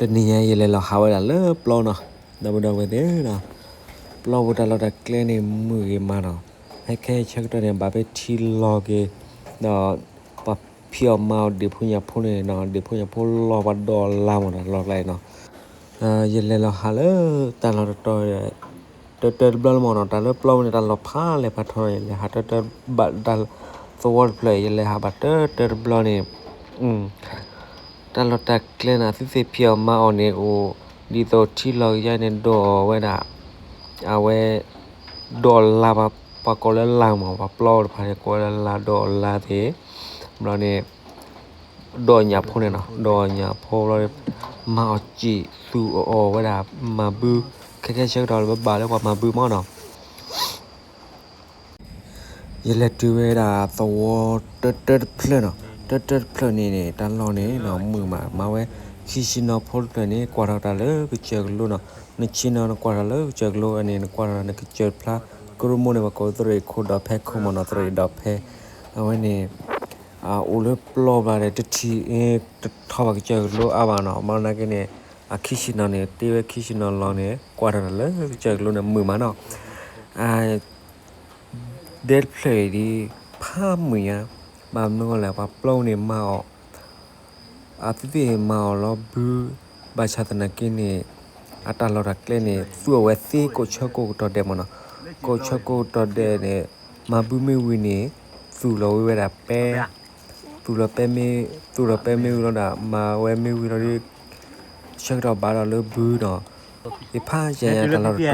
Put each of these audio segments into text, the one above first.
တနံၤညါယလဲၤလီၤဟးဝဲဒၣ်လၢပျီနီၤ, ဒီပုၢ်ဒီဝဲၢ်သ့ၣ်နီၤ, ပျီပူၤတၢ်လီၢ်တၢ်ကျဲန့ၣ်မုာ်ဂ့ၤမးနီၤ, ဟဲခဲဆၢကတီၢ်န့ၣ် ဘၣ်ဖဲထံလီၤက့ၤ, ဒီးပှၤဖံးအီၣ်မၤအီၣ်ဒ့ၣ်ဖိညၣ်ဖိန့ၣ်နီၤ, ဒ့ၣ်ဖိညၣ်ဖိလီၤပှၤဒီးလါမးနီၤ လီၤကျါအံၤနီၤ, ယလဲၤလီၤဟးလၢတၢ်လီၢ်တတီၤ တၢတၢတဘျီလၢမးနီၤ, တၢ်လၢပျီပူၤန့ၣ် တၢ်လီၢ်ဖးလဲၢ်ဖးထီန့ၣ် ယလဲၤဟးတၢတၢဘၣ်တၢ်သဝီတဖျၢၣ် ယလဲၤဟးဘၣ်တၢတၢတဘျီန့ၣ်, တၢ်လီၢ်တၢ်ကျဲန့ၣ် သုသ့ၣ်ဖံးအီၣ်မၤအီၣ်န့ၣ်အိၣ်, ဒ်သိးထံလီၤက့ၤယါန့ၣ် ဒိးအီၣ်ဝဲဒၣ်, အဝဲ, ဒိးလါပှၤ, ပှၤကိးလၢလါမး, ပှၤပျီတဖၣ်န့ၣ်ကိးဝဲလၢလါဒိးအီၣ်လါသ့ၣ်, ဘျီန့ၣ် ဒိးညၣ်ဖိန့ၣ်နီၤ, ဒိးညၣ်ဖိဘျီ, မၤအီၣ်စံာ်သူၣ်အီၣ်ဝဲဒၣ်, မၤဘု, ခဲခဲဆၢကတီၢ်လၢပဘၣ်လၢပှၤမၤဘုမးနီၤ ယလဲၤတုၤဝဲဒၣ်သဝီတၢတၢတဖျၢၣ်နီၤ, တၢတၢတဖျၢၣ်န့ၣ်န့ၣ် တၢ်လီၢ်န့ၣ်နီၤ မုာ်မး, မၤဝဲခံဆံနီၤဖိတဖျၢၣ်န့ၣ် ကွၢ်ထီၣ်တၢ်လၢကစၢၢ်ကလိနီၤ, နဆံနီၤ နကွၢ်ထီၣ်လၢကစၢၢ်ကလိန့ၣ် နကွၢ်ထီၣ်နကစၢၢ်တဖျါ, ကရူၢ်မိၢ်န့ၣ် ပှၤကိးသရ့ၣ်ခိၣ်ဒီးဖဲခိၣ်မးနီၤ, သရ့ၣ်ဒီးဖဲ, အဝဲန့ၣ် အိၣ်လၢပျီဘၣ်ဒီး တထံၣ်, တထီၣ်ဘၣ်ကစၢၢ်ကလိအါဘၣ်နီၤ, မ့ၢ်နာ်က့န့ၣ်, အခံဆံနီၤန့ၣ် တ့ဝဲခံဆံနီၤလီၤန့ၣ် ကွၢ်ထီၣ်တၢ်လၢကစၢၢ်ကလိန့ၣ် မုာ်မးနီၤ ဒဲတဖျၢၣ်အံၤဒ် ဖးမုာ်ညါ, ဘၣ်မနုၤလဲၣ် ပှၤပျီန့ၣ်မၤအီၣ်, အသုသ့ၣ်မၤအီၣ်လီၤဘု, ဘၣ်ဆၣ်သနာ်က့န့ၣ်, အတၢ်လီၢ်တၢ်ကျဲန့ၣ် သူၣ်အဝဲသ့ကိးဆၢကိးကတီၢ်ဒဲးမးနီၤ, ကိးဆၢကိးကတီၢ်ဒဲးန့ၣ်, မၤဘုမ့ၢ်ဝံၤန့ၣ်, သူၣ်လီၤဝဲဝဲဒၣ်ပဲ သူၣ်လီၤပဲမ့ၢ်, သူၣ်လီၤပဲမ့ၢ်ဝံၤလီၤဒီး မၤဝဲမ့ၢ်ဝံၤလီၤဒီး, ဆၢကတီၢ်ဘၣ်ဒီးလၢဘုနီၤ, ယဖးကဲယါတၢ်လီၢ်တတီၤအံၤ,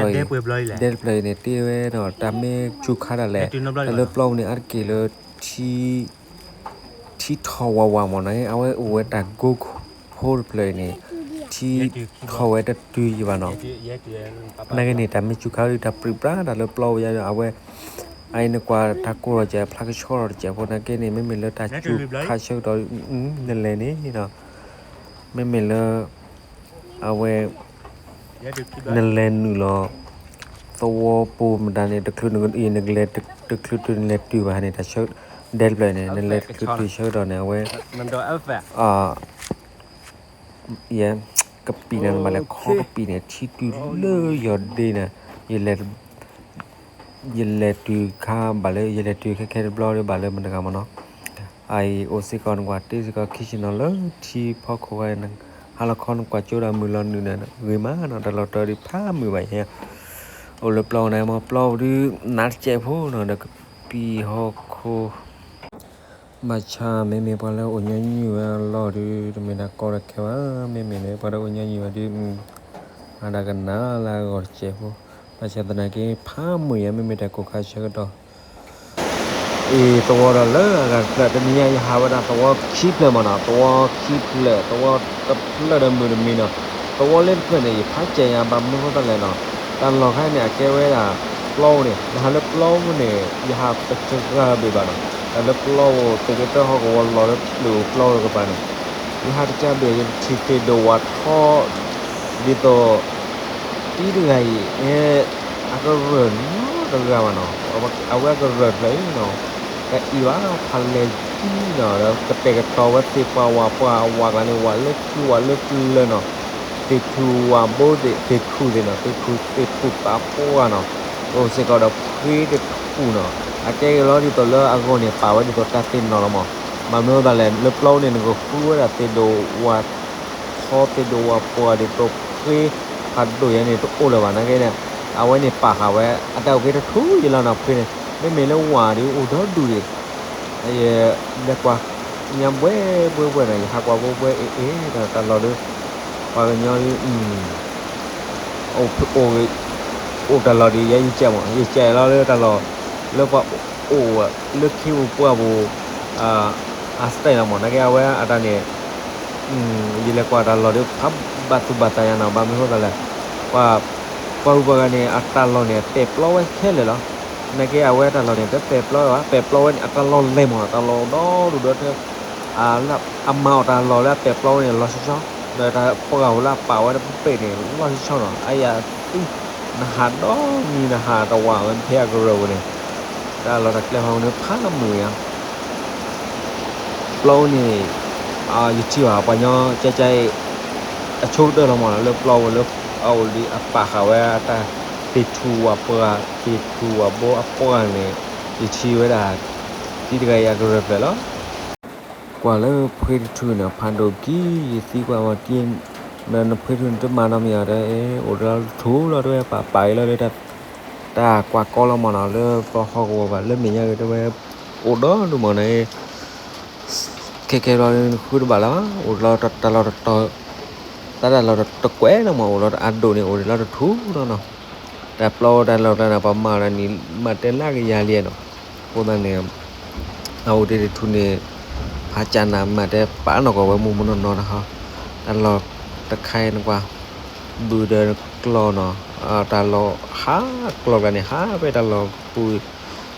ဒဲတဖျၢၣ်အံၤန့ၣ် တ့ဝဲဒီး တၢ်မ့ၢ်စူၤခါဒၣ်လဲာ်, တၢ်လၢပျီပူၤန့ၣ် အါတက့ၢ်လၢ ထံထီၣ်ဝးဝးမးနီၤ, အဝဲအိၣ်ဝဲတၢ်ကိးဖိတဖျၢၣ်အံၤန့ၣ်, ထံထီၣ်ဝဲတတုၤယံၤဘၣ်နီၤ, နာ်က့န့ၣ် တၢ်မ့ၢ်စူၤခါဒီး တၢ်ပြံပြါတၢ်လၢပျီပူၤယါဒီး အဝဲ, အအံၤနကွၢ်တၢ်ကိၢ်ထီၣ်ကဲး ဖျါကဆှီထီၣ်တကဲးဖိနာ်က့န့ၣ် မ့မ့ၢ်လၢတၢ်စူၤခါဆၢကတီၢ်, နလဲၤန့ၣ်ဒီး, မ့မ့ၢ်လၢ အဝဲ နလဲၤနုာ်လီၤ သဝီပူၤမတၤန့ၣ် တချုးနကလဲၤ, တချုးတုၤနလဲၤတုၤဘၣ်န့ၣ် တၢ်ဆၢ, ဒဲတဖျၢၣ်န့ၣ် နလဲၤတချုးတုၤဆၢကတီၢ်န့ၣ် အဝဲ, ယဲ, ကပံာ်န့ၣ် နဘၣ်လဲၤခီကပံာ်န့ၣ် ထံတုၤလၢယီၤဒ့န့ၣ်, ယလဲၤ, ယလဲၤတုၤခါဘၣ်လၢ ယလဲၤတုၤခဲခဲတဘျီဒီးဘၣ်လၢမတၤတဂၤမးနီၤ, အအံၤအိၣ်စ့ၢ်ကီး နကွၢ်တ့စ့ၢ်ကီးခံဆံနီၤလၢထံဖီခိၣ်ခါန့ၣ်, ဟါလီၤခီနကွၢ်ကၠိဒီးမုၢ်လီၤနုာ်န့ၣ် ဂ့ၤမးနီၤ, တၢ်လီၢ်တတီၤဒ်ဖးမုာ်ဘၣ်ယဲ, အိၣ်လၢပျီပူၤန့ၣ် မ့ၢ်ပျီပူၤဒုး နးတစဲးဖိနီၤ ဒီးကပံာ်ဟီၣ်ခိၣ် ဘၣ်ဆၣ်မ့မ့ၢ်ပှၤလၢအိၣ်ညီနုၢ်ဝဲအလီၢ်ဒီး တမ့ၢ်တၢ်ကီတၢ်ခဲဘၣ်, မ့မ့ၢ်လၢပှၤလၢအိၣ်ညီနုၢ်ဝဲဒီး, အတၢ်ကနၣ်လၢအဂီၢ်တစဲးဖိ, ဘၣ်ဆၣ်သနာ်က့ ဖးမုာ်ယါ မ့မ့ၢ်တၢ်ကိၢ်ခါဆၢကတီၢ် အံၤသဝီဒီးလၢအဂၤတဖျၢၣ် တနံၤညါယဟးဝဲဒၣ်သဝီခံဖျၢၣ်မးနီၤ, သဝီခံဖျၢၣ် သဝီတဖျၢၣ်ဒီးမုာ်တမံၤနီၤ, သဝီလၢတဖျၢၣ်န့ၣ် ယဖးကဲယါဘၣ်မနုၤဃိသတးလဲၣ်နီၤ, တၢ်လီၢ်ခါန့ၣ် အကဲဝဲဒၣ်ပျီပူၤန့ၣ် ယဟးလၢပျီပူၤန့ၣ် ယဟးတကဂၤဘၣ်ဘၣ်နီၤ, တၢ်လၢပျီပူၤ သုးက့တၢဟီၣ်ကဝီၤလီၤလၢပျီပျီကပၤန့ၣ်, ယဟးတကဂၤဘၣ် ယထံၣ်သ့ၣ်ဒိၣ်ဝးထီ ဒ်သိး တံၤတဂၤအံၤ အကရၢၢ်နီတဂၤဘၣ်နီၤ, အဝဲအကရၢၢ်တဖျၢၣ်အံၤနီၤ, တအံၤဘၣ် ဖးလဲၢ်ကံနီၤ, ဒီးကတဲာ်ကတီၤဝဲသ့ၣ်ပှၢ်ဝၣ်ပှၢ်ဝၣ်ကျါန့ၣ် ဝၣ်လၢခံဝၣ်လၢခံလၢနီၤ, သ့ၣ်ထူၣ်ဝၣ်ဘိသ့ၣ် သ့ၣ်ထူၣ်သ့ၣ်နီၤ, သ့ၣ်ထူၣ်သ့ၣ်ထူၣ်သးပှၢ်နီၤ, အိၣ်စ့ၢ်ကီးဒီးဖှ့တထူၣ်နီၤ, အကဲက့ၤလီၤဒ်သိးလၢအဂီၢ်န့ၣ် ပာ်ဝဲဒ်သိးတၢ်သ့ၣ်နီၣ်လီၤမး, ဘၣ်မနုၤအသးလဲၣ် လၢပျီပူၤန့ၣ် နကဃုဝဲဒၣ်သ့ၣ်ဒိၣ်ဝၣ် ထီသ့ၣ်ဒိၣ်ဝၣ်ပှၢ်ဒ်သိးဖှ့ဖးဒိၣ်ယါန့ၣ် တအိၣ်လၢၤဘၣ်နာ်က့န့ၣ်, အဝဲန့ၣ်ပာ်ဃာ်ဝဲ အတၢ်အုၣ်က့ၤတထူၣ်ယလီၤနီၤဖှ့န့ၣ်, မ့မ့ၢ်လၢဝၣ်ဒီးအိၣ်ဒီဒူၣ်ဒံး, ယလဲၤကွၢ်ညါဘှဲဘှဲဘှဲနီၤ, ယဟးကွၢ်ဘှဲဘှဲအ့ၣ်အ့ၣ်ဒီးတၢ်လီၢ်ဒီး ပှၤကညီဒ် အိၣ် အိၣ်တၢ်လီၢ်ဒ် ယဲယကဲမး ယကဲလီၤလၢတၢ်လီၢ် လၢပှၤအိၣ်လၢခ့ပူၤပှၢ်ပူၤ အ style လီၤမး နာ်က့အဝဲအတၢ်န့ၣ် ယလဲၤကွၢ်တၢ်လီၢ်ဒီး ဖးဘၣ်သူၣ်ဘၣ်သးယါနီၤ ဘၣ်မနုၤဃိသးလဲၣ် ပှၤ ပှၤဂုၤပှၤဂၤန့ၣ် အတၢ်လီၢ်န့ၣ် ပဲာ်ပျီဝဲခဲလၢာ်လီၤ. နာ်က့အဝဲတၢ်လီၢ်န့ၣ် တပဲာ်ပျီဝဲဘၣ် ပဲာ်ပျီဝဲန့ၣ် အတၢ်လီၢ်လဲၤမး တၢ်လီၢ်ဒီဒူၣ်ဒီထၢ လၢအမၤအီၣ်တၢ်လီၢ်လၢအပဲာ်ပျီဝဲန့ၣ် လီၤဆီဆီ ဒီးတၢ်ပှၢ်ပူၤလၢအပာ်ဝဲတဘ့ၣ်န့ၣ် လီၤဆီဆီနီၤ အယၤ နဟးဒီနံၤနဟးတဝာ်ဝဲဖဲအကရၢၢ်ပူၤန့ၣ် တၢ်လီၢ်တၢ်ကျဲဖးန့ၣ် ဖးမုာ်ယါ ပျီန့ၣ် ယထံၣ်ဘၣ်ပှၤညီကဲကဲအံၤ အဆိကတၢၢ်လီၤမးနီၤ လၢပျီဝဲလၢအအိၣ်လံ အပာ်ဃာ်ဝဲတၢ်သ့ၣ်ထူဝၣ်ပှၢ် သ့ၣ်ထူဝၣ်ဘိအပှၢ်န့ၣ် ယထံၣ်ဝဲဒၣ် ဒ်တဂၤအံၤအကရၢၢ်ဖျၢၣ်လီၤ. ကွၢ်လၢဖှ့တထူန့ၣ် ဖးဒိၣ်ကံ ယသံကွၢ်မးက့ နဖှ့ထူန့ၣ်တမၤနီတမံၤအီၤဒီး အိၣ်တလီတထူလီၤ တဲဝဲ ပာ်ပာ်အံၤလီၤဒီး တၢ်ကွၢ်ကီလီၤမးနီၤ လၢပဟီၣ်ကဝီၤဘၣ် လၢမဲာ်ညါဂ့ၤ တဲဝဲ အိၣ်ဒီဒူၣ်မးနီၤ ခဲခဲလီၤ ဃုတဘၣ်လၢၤဘၣ် အိၣ်တလီတၢ်လီၢ်တတီၤ တၢ်တၢ်လီၢ်တကွဲးနီၤမး အိၣ်လီၤတအါဒိၣ်န့ၣ် အိၣ်တလီတထူလီၤနီၤ တၢ်ပျီတၢ်လီၢ်တၢ်န့ၣ် ပှၤမၤအီၤဒၣ်န့ၣ် မၤတဲလၢကယၤလံနီၤ အဃိသတးန့ၣ် အအိၣ်တ့ၢ်တထူန့ၣ် ဖးကၢ်နၤမၤတဲပာ်နီၢ်ကီၢ်ဝဲမူမူနီၢ်နီၢ်တဟီ တၢ်လီၢ်တခါအံၤနကွၢ် ဘုၣ်ဒီးကျီၢ်နီၤ တၢ်လီၢ်ဟးကျီၢ်ကျါန့ၣ် ဟးဖဲတၢ်လီၢ်ပူၤ တဘၣ်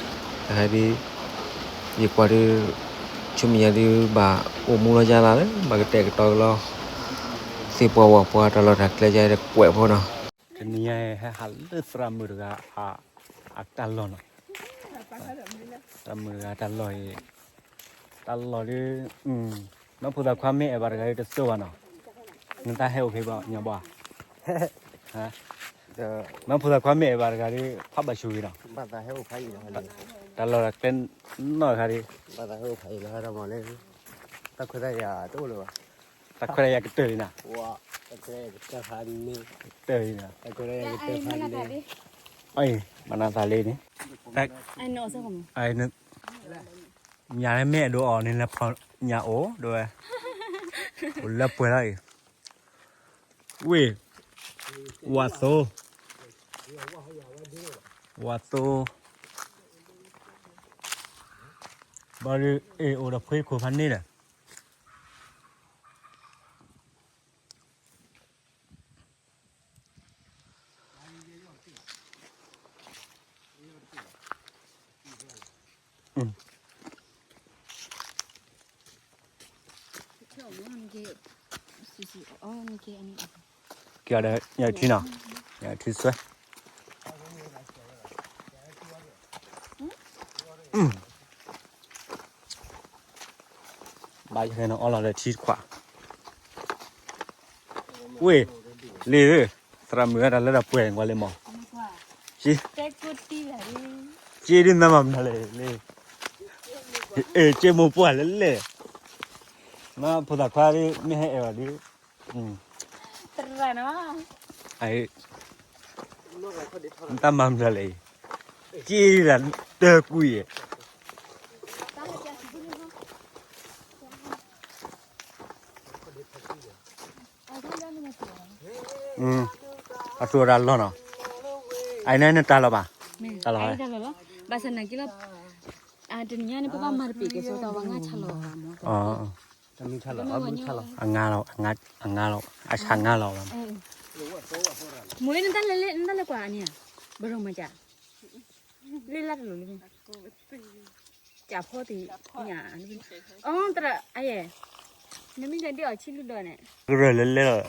ကိၢ်ဘၣ်ဂီၤနီတမံၤဘၣ်နီၤ အအ့စ့ တခါဒ် ယကွၢ်ဒ် ဆူမဲာ်ညါဒ် ဘၣ်အိၣ်မူလီၤယါလၢ်လၢ ဘၣ်ကတဲာ်ကတီၤကလီ သ့ၣ်ပှၢ်ဝၣ်ပှၢ်တၢ်လီၢ်တၢ်ကျဲယါတကွဲးဖိနီၤ တနံၤညါဟဲဟးလၢသရၣ်မုၣ်တဂၤအတၢ်လီၢ်နီၤ သရၣ်မုၣ်တဂၤတၢ်လီၢ်အံၤ တၢ်လီၢ်ဒ် နီၢ်ဖိသၣ်ခွါမ့ၢ်အဲၣ်ဘၣ်တဂၤဒ်တစိၢ်ဘၣ်နီၤ နတၢ်ဟဲအိၣ်ဖဲဘၣ်ညါဘၣ် နီၢ်ဖိသၣ်ခွါမ့ၢ်အဲၣ်ဘၣ်တဂၤဒ် ဖးဘၣ်ဆူၣ်ဂ့ၤနီၤ တၢ်လီၢ်တၢ်ကျဲနီၢ်တခါဒ် တၢ်ခွဲးတၢ်ယာ်ကတၢၢ်လံနီၤ ကတၢၢ်လံနီၤ အံၤ မနၤသးလံန့ၣ် ညၣ်မ့ၢ်အဒိအီၤန့ၣ်လဲၤဖီၣ်ညၣ်အိၣ် ဒ်ဝဲ အိၣ်လၢပှဲၤလီၤအံၤ ဝ့ၢ် ဝါသိ ဝါသိ ဘၣ်ဒီး အ့ၣ် အိၣ်ဒီးဖှ့ခိၣ်ဖးန့ၣ်ဒီး ကဲဒီး ယထံနီၤ ယထံစွဲ ဘၣ်ယဲနီၤ အီလီၤလၢထံတခွး ဝ့ၢ် လ့ၣ်ဧၢ သရၣ်မုၣ်ဝဲဒၣ်လၢတၢ်ပှဲၤကွၢ်လံမး က့ဒ်နမၤမနုၤလဲၣ် လ့ၣ် အ့ၣ် က့မိၢ်ပှၢ်လၢလဲၣ် နီၢ်ဖိသၣ်ခွါဒ် မ့ၢ်ဟဲအဲၣ်ဘၣ်ဒ် နတၢ်မၤမနုၤလဲၣ်အံၤ က့ဒ်တၢ်ကွံာ် အသူၣ်တၢ်လီၢ်နီၤ အန့ၣ်နတၢ်လီၢ်ဘၣ် တၢ်လီၢ် ဘၣ်ဆၣ်နာ်က့လီၤ တနံၤညါန့ၣ် ပဘၣ်မၤတပ့ၤက့ၤဆိတၢ်ဝဲငါဆၣ်လီၤဘၣ်မ့ၢ် အငါလီၤ အငါလီၤ အဆၣ်ငါလီၤဘၣ် မ့ၢ်နတၢ်လဲၤလဲၤ နတၢ်လဲၤကွၢ်အန့ၣ် ဘၣ်ရိမၤကၢ် လ့လၢတလိၤလံ ကၢ်ဖီတ့ၢ်ညၣ် အီ သရၣ်အယဲၢ် နမ့ၢ်တဒ်အီၤဆံးလူၢ်ဒီးန့ၣ် ကရၢၢ်လၢလဲၣ်လီၤ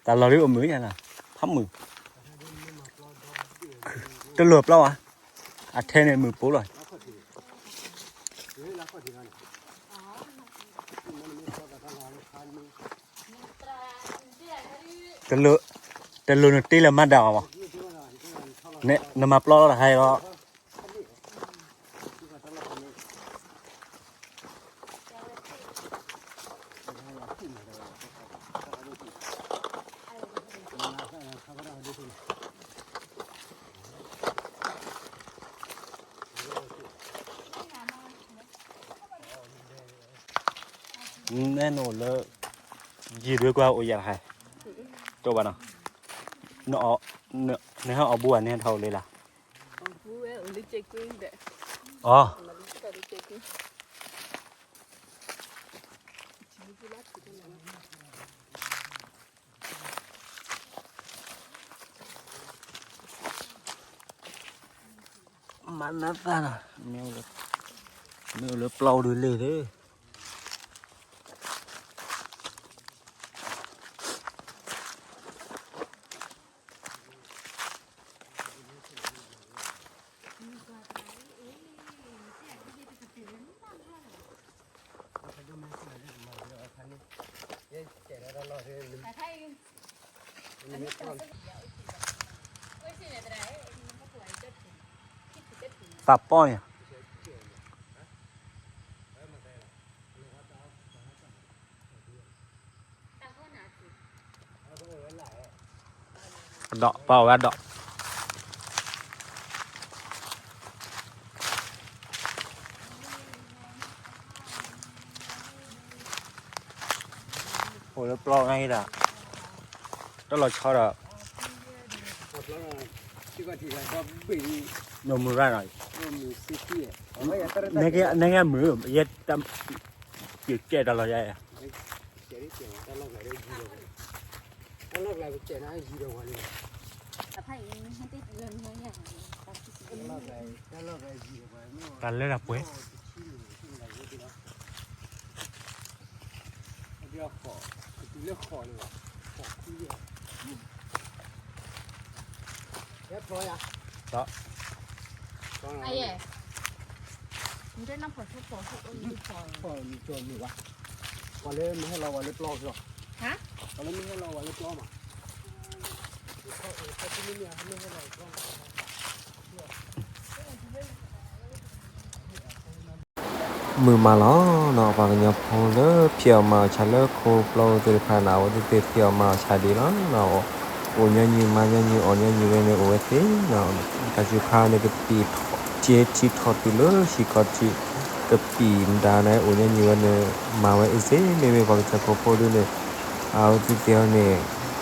တၢ်လီၢ်ဒ်အိၣ်မုာ်ညါနီၤ ဖးမုာ် တလိၣ်ပျီဘၣ် အထဲန့ၣ်မုာ်ပိလီၤ တလိၣ်နတ့လၢမၤဒၣ်အီၤဘၣ် နမၤပျီလီၤတဟါအံၤလီၤ နဲနအိၣ်လၢ ယံာ်ဒွဲကွၢ်အိၣ်ယၤတဟါ တိၢ်ဘၣ်နီၤ နဟဲအီၣ်ဘူဧါ နဟဲထီၣ်အိၣ်လၢလၢ် အီ မၤနၢၤသၣ်နီၤ မ့ၢ်အိၣ်လၢပျီဒုးလ့ၣ်သ့ၣ် ပာ်ပီၢ်ယၤ, အဒီး ပာ်အီၣ်ဝဲအဒီး, အိၣ်လၢပျီနၤဒီး, တၢ်လီၤဆီဒီး, မုၢ်မုၢ်ရၣ်နီၤ, နကဲမုၢ်, ယဲ, ယကဲတၢ်လီၤယၤ, တၢ်လၢတၢ်ပှဲၤ ပှၤလၢမ့ၢ်ဟဲလီၤဝဲလၢပျီလီၤ, ပှၤလၢမ့ၢ်ဟဲလီၤဝဲလၢပျီမး, မုာ်မးလီၤနီၤ, ပှၤကညီဖိလၢဖံးအီၣ်မၤအီၣ်ဆါလၢခိပျီအသိးတဖၣ်န့ၣ် အဝဲသ့ၣ်ဖံးအီၣ်မၤအီၣ်ဆါဒံးလီၤနီၤ, အိၣ်ညီနုၢ်မၤညီနုၢ်အီၣ်ညီနုၢ်ဝဲန့ၣ်အိၣ်ဝဲသ့နီၤ, တၢ်စူၤခါန့ၣ် ကပံာ်စ့ထံထီၣ်တုၤလၢဟံၣ်ခီၣ်ထံး, ကပံာ်မတၤန့ၣ် အိၣ်ညီနုၢ်ဝဲန့ၣ် မၤဝဲအ့ၣ်စ့, မ့မ့ၢ်ပှၤကစၢၢ်ခိၣ်ဖိဒုန့ၣ် အဝဲသ့ၣ်သ့ၣ်အီၤန့ၣ်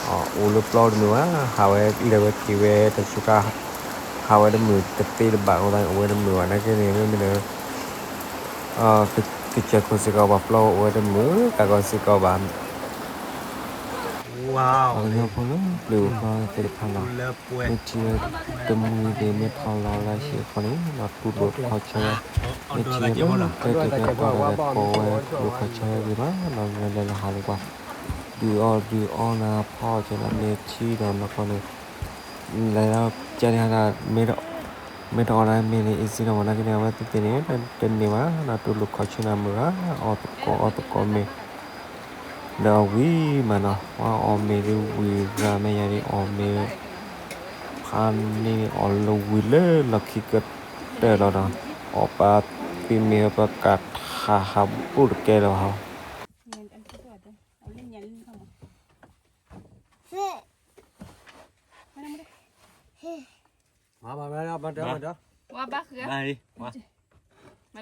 အိၣ်လၢပျီတမုာ်ဘၣ်, ဟးဝဲလဲၤဝဲက့ၤဝဲ တၢ်စူၤခါ ဟးဝဲတမုာ်တသ့တဘၣ်အဃိသတးန့ၣ် အိၣ်ဝဲတမုာ်ဘၣ်နာ်က့န့ၣ် မ့မ့ၢ်လၢ ကစၢၢ်ခိၣ်စ့ၢ်ကီး ပှၤပျီအိၣ်ဝဲတမုာ် ကးကီးစ့ၢ်ကီးဘၣ်, ပှၤကညီဖိလၢပျၢၤပျီသ့ၣ်တဖၣ်နီၤ, မ့ၢ်ထံၣ်ဝဲတမုာ်သ့ၣ် မ့ၢ်ထီၣ်လီၤလၢဟံၣ်အဃိန့ၣ် တူၢ်လိာ်ခီၣ်ဆၢဝဲ, မ့ၢ်ထံၣ်ဝဲလၢတဲာ်ကဲပီၢ်ဒီး ကိးဝဲတူၢ်လိာ်ခီၣ်ဆၢဝဲဂ့ၤမးနီၤ, လဲၤလၢဟးလိာ်ကွၢ် ဒုးအီၣ်ဒုးအီနၤဖီအီၣ်ကဲလၢမ့ၢ်ထံဒီးနီၢ်ကီၢ်န့ၣ် လဲၤလီၤကဲန့ၣ်ဟးဒၣ် မ့ၢ်တအီၣ်ဒၣ်မ့ၢ်န့ၣ် အ့ၣ်စ့ဒီးမ့ၢ်နာ်က့န့ၣ် အဝဲသ့ၣ်သ့ၣ်န့ၣ် တန့ၢ်ဘၣ်နီၤ, တူၢ်လိာ်ခီၣ်ဆၢနၤမုာ်ရၣ် အီၣ်သကိးအီၣ်သကိးမ့ၢ် ဒီးဝံၤမးနီၤ, ပှၤအီၣ်မ့ၢ်ဒ်ဝံၤရၣ်မ့ၢ်ယၤဒ်အီၣ်မ့ၢ် ဖးန့ၢ်အီၣ်လၢဝံၤလၢလီၢ်ခံကတၢၢ်လီၤဒီး အီၣ်ပာ်သံမ့ၢ်ပကးထါဟးဘူၣ်တကဲလၢၤဘၣ်ဟီ မၤဘၣ်မၤဒီး မၤဒီး ဝါဘၣ်ဃုာ် ဘၣ်လံ ဝါ မၤ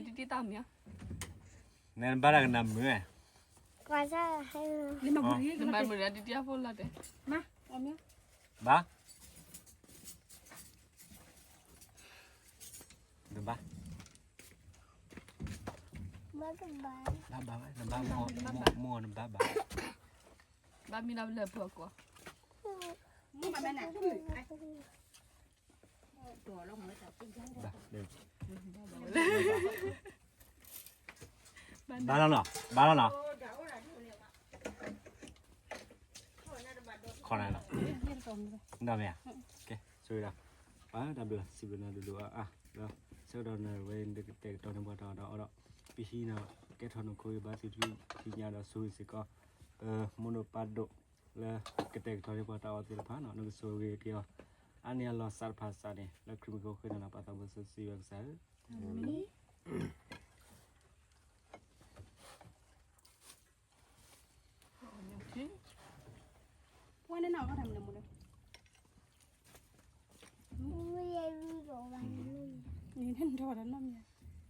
တံတံတၢ်မံၤ နဘၣ်တၢ်ကနၣ်မုာ် နမၤမုာ်ဒီးတံတံအဖိလီၤတဲ မၤ အီၣ်မ့ၢ် ဘၣ် နဘၣ် ဘၣ်ဘၣ် နဘၣ် မိၢ်နဘၣ်ဘၣ် ဘၣ်မံၤလီၤလၢပှၤကွၢ် မ့ၢ်ဘၣ်မနုၤ ဘၣ်လီၤနီၤ ဘၣ်လီၤနီၤ ခီနၤနီၤ ဒီးမ့ၢ်ဧါ ကဲ ဆိဒီး ပၢ်တၢ်ဘျုးစံးဘျုးနၤဒိၣ်ဒိၣ်အါအါ ဒီးဆၢကတီၢ်နၢ်ဝဲ နကတဲာ်ကတီၤန့ၢ်ပှၤတၢ်အီၣ်တၢ်အီဒီး ပဟံးန့ၢ်ကဲထီၣ်နခိၣ်ဂ့ၤ ဘါထုကဖၣ်ထံညါဒီးဆိၣ်ဂ့ၤစ့ၢ်ကီး ပမိၢ်ဒိၣ်ပၢ်ဒိၣ် လၢကတဲာ်ကတီၤန့ၢ်ပှၤတၢ်အီၣ်သ့ၣ်တဖၣ်နီၤ နကဆိၣ်ဂ့ၤက့ၤအီၤ အါန့ၢ်အလီၢ်စးတဖၣ်စးန့ၣ် လၢခရံာ်မံၤအဃိဃ့နၤလီၤ ပၢ်သးဘိစီဆှံယွၤကစၢ်ဧၢ အၤမ့ၣ် ဝဲန့ၣ်နီၢ်ကီၢ်ထီၣ်မနုၤမူလၢ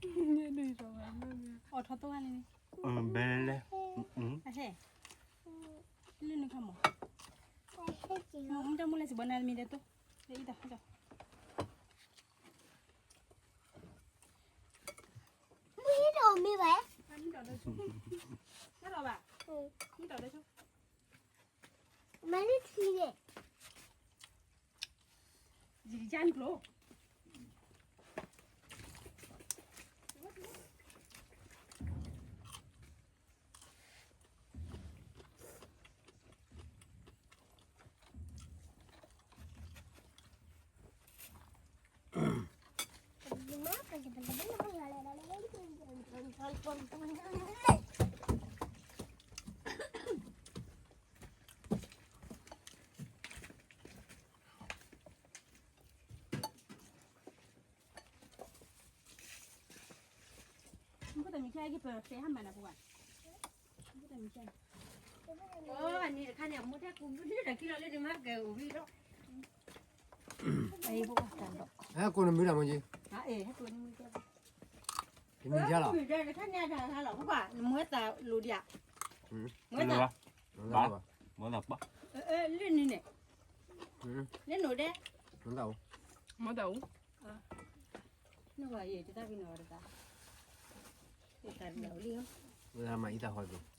အီၣ်ထီၣ်သိဝဲန့ၣ် ဘဲလဲၣ် အဟဲ လၢနခီမီၢ် မ့ၢ်တမူလၢစံးဘၣ်နၤမံၤဒဲးတိၢ် လၢအံၤတၢ် မ့ၢ်ဒီးမ့ၢ်ဘၣ် မ့ၢ်ဒီးဘၣ် မ့ၢ်ဒီးဘၣ် မ့ၢ်လၢထံန့ၣ် ယကယါနကျိ မ့ၢ်ကဲက့ၤပၢၢ်ဖဲဟါမၢ်နၤပှၤ, အန့ၣ်တခါန့ၣ် အမိၢ်ထဲကူဒုဒုဒီးခံလီၤလၢန့ၣ်မၤကဲအိၣ်ဝံၤဒီး, ဟဲကိးနမုၢ်တၢ်မ့ၢ်က့, ဟဲကိးနမုၢ်ကဲ, တမုၢ်ကဲလီၤ, တခါန့ၣ်တၢ်ဟါလီၤ ပှၤနမုၢ်သးလိၤဒံးဧါ, မုၢ်သး, မုၢ်သးပှၤ, လၢနုၤန့ၣ်, လၢနုၤဒဲး, မုၢ်သးအိၣ်, မုၢ်သးအိၣ်, နဘၣ်ယတသးပ့ၤနီၣ်တသး, တၢ်ဒ်လီၤလံ, မၤအံသးဟီက့ၤ, သးဟီ, ခီ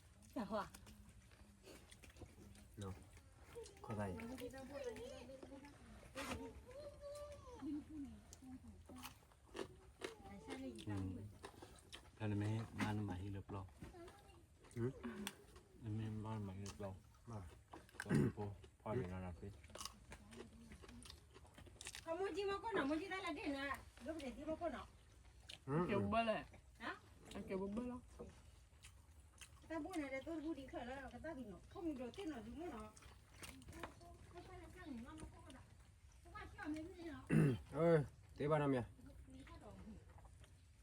သးအံၤ, ဖဲနမ့ၢ်မၤနမၤဟံၣ်လၢပျီ, နမ့ၢ်မၤနမၤဟံၣ်လၢပျီ, ပျီဖိဖီၣ်န့ၣ်နၤနၤဖဲ အမိၢ်ကၠံမီၢ်ခိၣ်နီၤ, မိၢ်ကၠံတၢ်လၢဒ့ၣ်နၤ, ဒိပစ့ၣ်ကၠံမီၢ်ခိၣ်နီၤ, ကဲဘၣ်လဲၣ်, ကဲဘၣ်လီၤ, တၢ်ဘိၣ်န့ၣ်ဒီးသိတဘူဒံးခဲလၢာ်လီၤ ကသးဒံးနီၤ ခိၣ်မုၢ်ဒိၣ်သ့ၣ်နီၤဒုးမ့ၢ်နီၤ, သ့ဘၣ်နီတမံၤဧါ. မ့ၢ်ဟဲကလီၤကၠီမ့ၢ်ကွဲကၠီဝံၤ, ကွဲကၠီ, ကွဲကၠီ,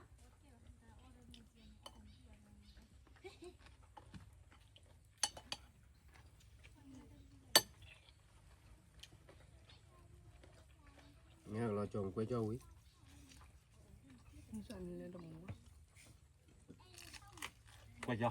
မ့ၢ်ကၠီမူခိၣ်ကျၢၤလီၤ, မ့ၢ်ကၠီမူခိၣ်ကျၢၤ, တ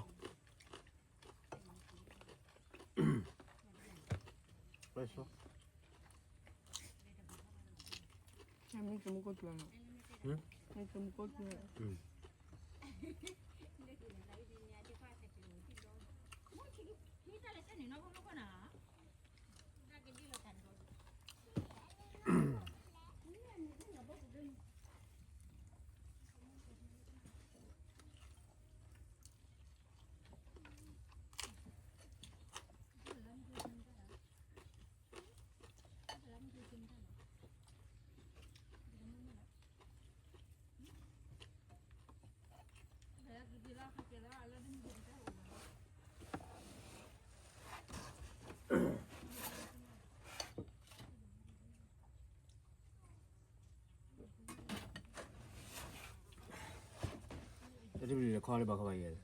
ၢ်တဘျုးလၢခီလၢဘၣ်ခီဘၣ်ယဲၢ်,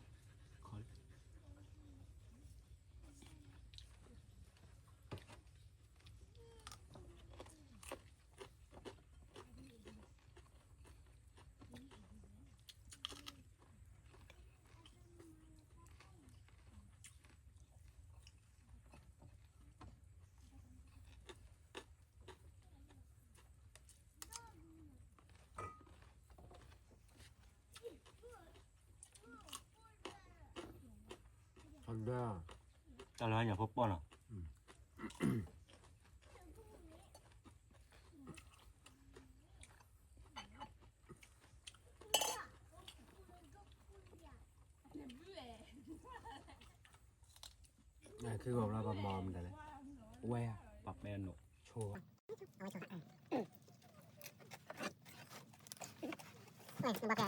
တၢ်လၢညၣ်ဖိပီၢ်နီၤ, ခံဂီၤဘျီပမၤမနုၤလဲၣ်, ဝဲ, ပှၤပဲအနိး, ဆိ, ဝဲ, နဘၣ်ကဲ,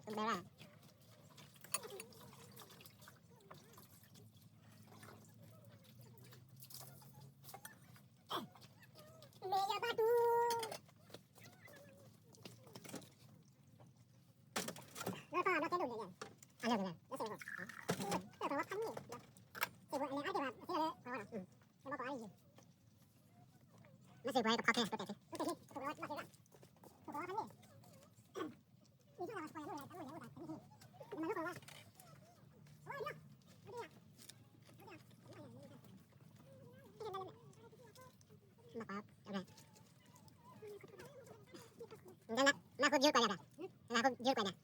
ဘဲဘၣ်, မ့ၢ်ယဘၣ်တူၢ် နၢ်ဟူယိကွဲးဒၣ်, နၢ်ဟူယိကွဲးဒၣ်,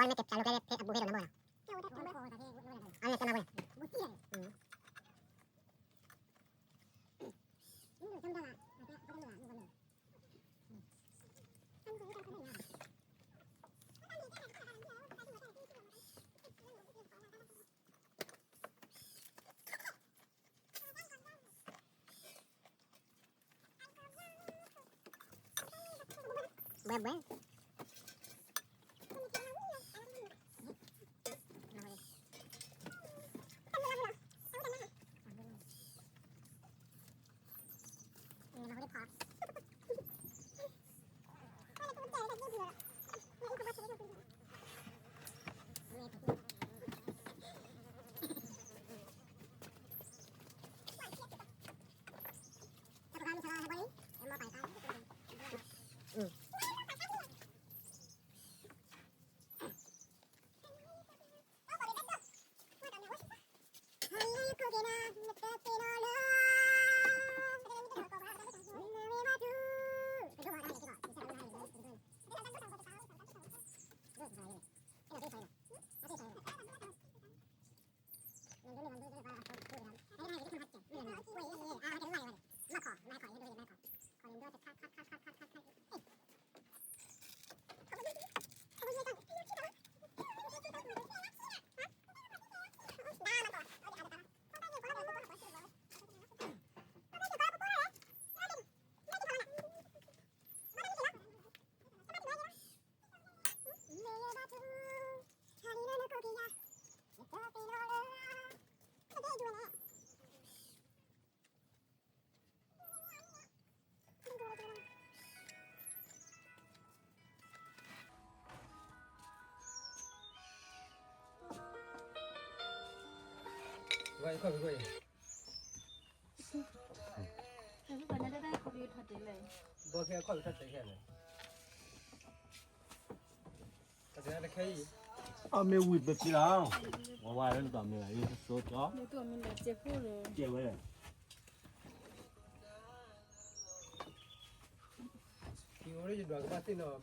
အန့ၣ်ကဖျါလိာ်ကျဲဖဲအဘူးဖဲဒီးနဘၣ်နီၤ, အန့ၣ်ကနၢ်ဝဲ, ဘှဲဘှဲ, ဝဲခီၣ်ဖံးခိၣ်အံၤ, ဘီခဲခီၣ်ဖံးခိၣ်တဲခဲန့ၣ်, အမ့ၢ်ဝံၤပသံလီၤ, ဝဲဝဲလၢတမ့ၢ်လီၤ ယဆိကမိၣ်, ကဲဝဲ ဖံအိၣ်လၢယဒွးကဘၣ်သ့ၣ်နီၤ,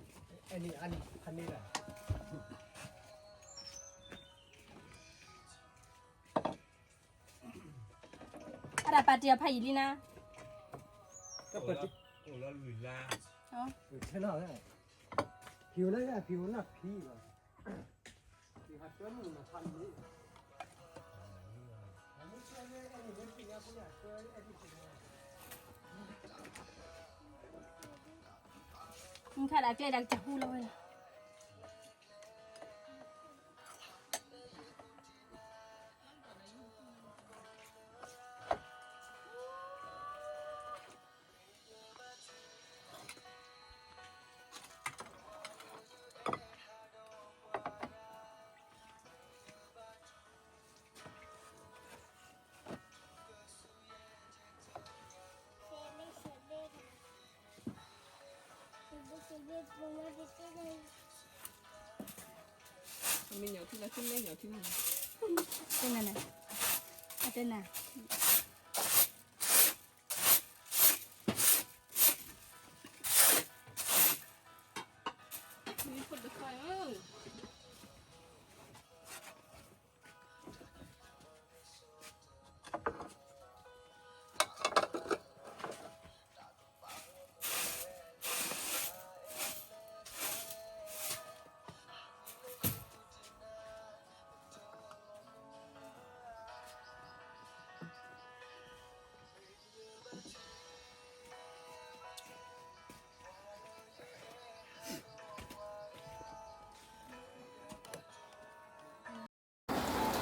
အဲန့ၣ်အါန့ၣ်ဖးန့ၢ်လၢ်, အတၢ်ပာ်တ့ၢ်အဖးယံာ်လံနၤ, ဖံအိၣ်လၢ ဖံအိၣ်လၢဖံလီၤ, ဖံဟးတၢ်မုၢ်နၤဖးန့ၢ် မ့ၢ်ခါဒၣ်ကျဲဒၣ်ကစၢ်ဟူလီၤဝဲလီၤ. မ့ၢ်ညီထံလၢ သ့ၣ်မ့ၢ်ညီထံမ့ၢ်, သ့ၣ်နၤန့ၣ်, အသ့ၣ်နၤ, မ့ၢ်ဖိတခါဧၢ.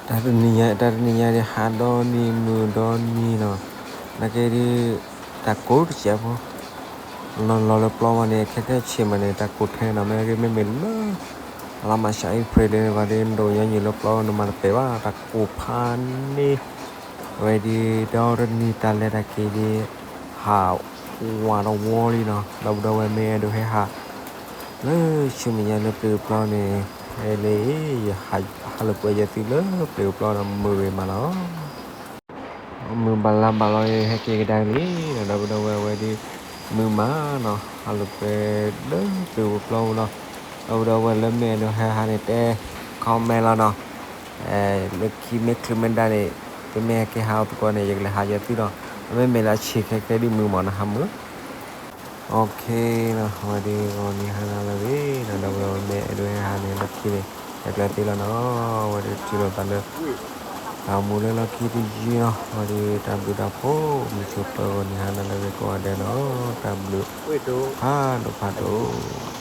တၢ်တနံၤညါ တၢ်တနံၤညါန့ၣ် ဟးဒီနံၤမုာ်ဒီနံၤနီၤ, နာ်က့ဒီး တၢ်ကိၢ်တစဲးဖိ, လီၤလီၤလၢပျီမးန့ၣ် ခဲကဲဆ့းမးန့ၣ် တၢ်ကိၢ်ထဲနီၤ, မ့ၢ်ဂ့ၤမ့မ့ၢ်လၢ လါမးရှးအ့ဖြ့လၢန့ၣ်ဘၣ်ဒီး နဒိးညါယံာ်လၢပျီန့ၣ် မၤတပဲာ်ဘၣ် တၢ်ကိၢ်ဖးန့ၣ်, အဝဲဒီး ဒီတနံၤတၢ်လဲၤတၢ်က့ၤဒီး ဟးဝးဒီးဝီလံနီၤ, ဒီပုၢ်ဒီဝဲၢ်မ့ၢ်အဲၣ်ဒိးဟဲဟး လၢဆူမဲာ်ညါလၢပျုၤပျီန့ၣ် ဖဲလၢ ယဟးလၢပှဲၤယသုလၢပျုၤပျီဒီးမုာ်ဂ့ၤမးလီၤ. မုာ်ဘၣ်လါဘၣ်လီၤ ဟဲက့ၤကဒါက့ၤလံ, ဒီပုၢ်ဒီဝဲၢ်ဝဲဒ် မုာ်မးနီၤ ဟးလၢပှဲၤလၢပျုၤပျီပူၤလီၤ. ဒီပုၢ်ဒီဝဲၢ်လၢမ့ၢ်အဲၣ်ဒိးဟဲဟးန့ၣ်တဲ comment လီၤနီၤ. လၢခံမ့ၢ်ချုးမ့ၢ်ဒၣ်န့ၣ် သုမ့ၢ်ဟဲက့ၤဟးအီၤသကိးန့ၣ် ယကလဲၤဟးယဲသုလီၤ. အမ့မ့ၢ်လၢဆံးခဲကဲဒ်မုၢ်မးနီၤ ဟးမုာ်. OK နီၤ, ဝဲဒၣ်ဂီၤနံၤဟါနၤလၢအဂ့ၤနီၤ, ဒီပုၢ်ဝဲၢ်မ့ၢ်အဲၣ်ဒိးဟဲဟးန့ၣ် လီၢ်ခံန့ၣ် ဟဲကျဲသ့လီၤနီၤ. ဝဲဒၣ်ထံၣ်လိာ်သးလၢ တၢ်အိၣ်မူလၢလီၢ်ခံတယုၢ်နီၤ, ဝဲဒၣ်တၢ်ဘျုးတၢ်ဖှိၣ် မုၢ်ဆိပၢၤဂီၤနံၤဟါနၤလၢအဂ့ၤကိးဂၤဒဲးနီၤ, တၢ်ဘျုးဖးဒိၣ်ဖးဒိၣ်.